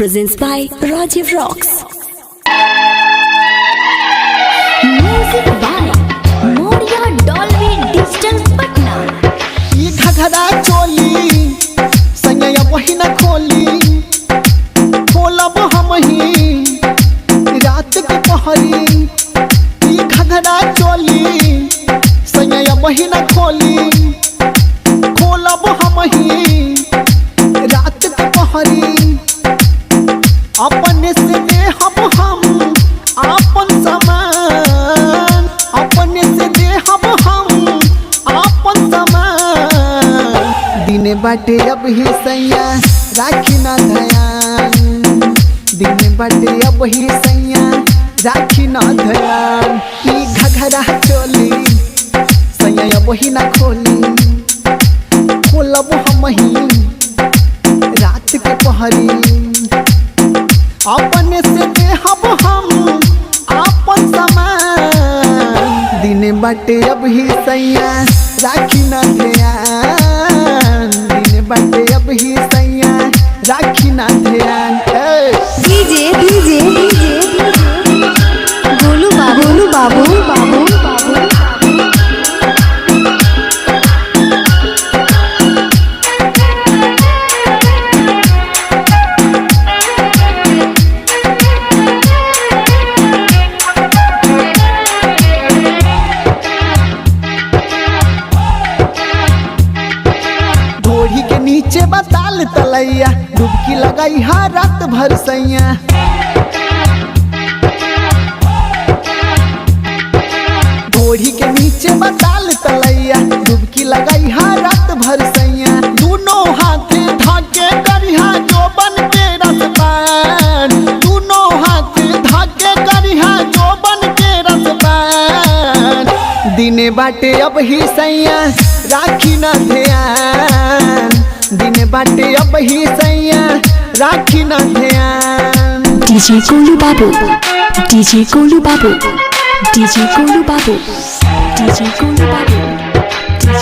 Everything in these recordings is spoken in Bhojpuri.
Presents by Rajiv Rocks. Music by Maurya Dolby Digital Patna. ई घघरा चोली संगया वही न खोली, खोलब हम ही रात के पहरी। ई घघरा चोली संगया वही न खोली, खोलब हम ही रात के पहरी। अपने से दे हम आपन सामान, अपने से दे हम आपन सामान। दिन बाटे अब ही सैया राखी ना ध्यान, दिन बाटे अब ही सैया राखी ना ध्यान। ई घघरा चोली सैया अब ही ना खोली, खोलब हम ही रात के पहरी। अपने से दे हम आपन सामान, दिन बाटे अब ही सैया राखी ना ध्यान, दिन बाटे अब ही सैया राखी ना ध्यान। DJ DJ DJ Golu Babu Golu Babu Babu Babu. ढोढ़ी के नीचे बताल तलैया, डुबकी लगाई हा रात भर सैया। ढोढ़ी के नीचे बताल तलैया, डुबकी लगाई हा रात भर सैया। दोनों हाथ धाके करिहा जोबन के रसपान, दोनों हाथ धाके करिहा जोबन के रसपान। दिने बाटे अब ही सैया राखी ना ध्यान, दिन बाटे अब ही सैया राखी ना ध्यान। DJ Golu Babu DJ Golu Babu DJ Golu Babu DJ Golu Babu DJ Golu Babu.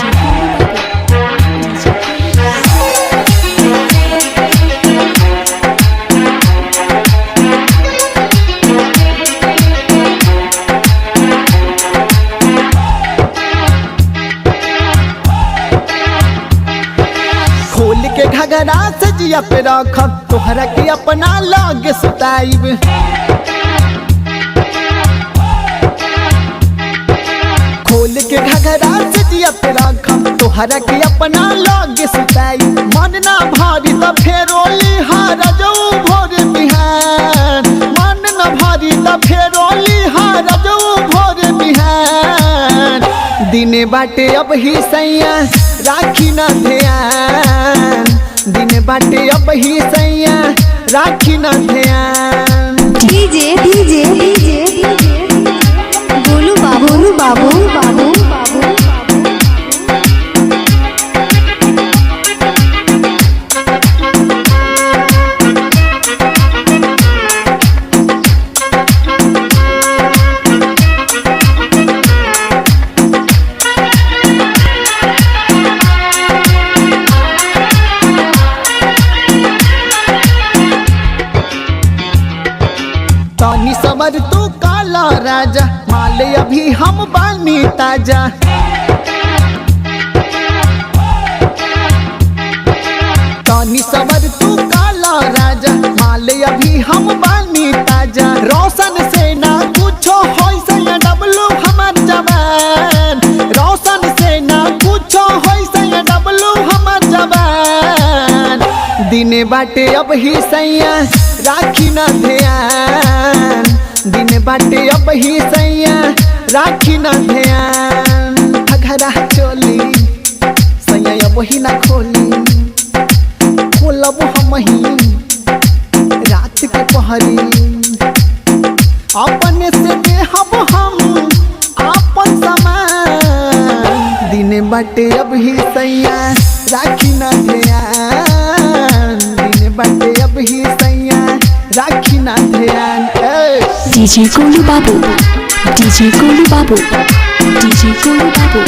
खोल के घघरा से जिया पे रखब, तोहरा के अपना लग सुताइब। खोल के घघरा से जिया पे रखब, तोहरा के अपना लग सुताइब। मन ना भारी त फेरोली हार जऊ भोर बिहान, मन ना भारी त फेरोली हार जऊ भोर बिहान। दिने बाटे अब ही सैया राखी ना ध्यान, दिन बाटे अब ही सैया राखी ना ध्यान। DJ DJ DJ Golu Babu Golu Babu Babu Babu. तानी समर तू काला राजा, माल अभी हम बानी ताजा। तानी समर तू काला राजा, माल अभी हम बानी ताजा। रोशन से ना कुछो होई सैया डबलू हमर जवान, रोशन से ना कुछो होई सैया डबलू हमर जवान। दिने बाटे अब ही सैया राखी ना ध्यान, दिन बाटे अब ही सैया राखी ना ध्यान। घघरा चोली सैया अब ही ना खोली, खोलब हम ही रात के पहरी। अपने से दे हम आपन सामान, दिन बाटे अब ही सैया राखी ना ध्यान, दिन बाटे अब ही सैया राखी ना ध्यान। DJ Golu Babu DJ Golu Babu DJ Golu Babu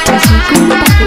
DJ Golu Babu.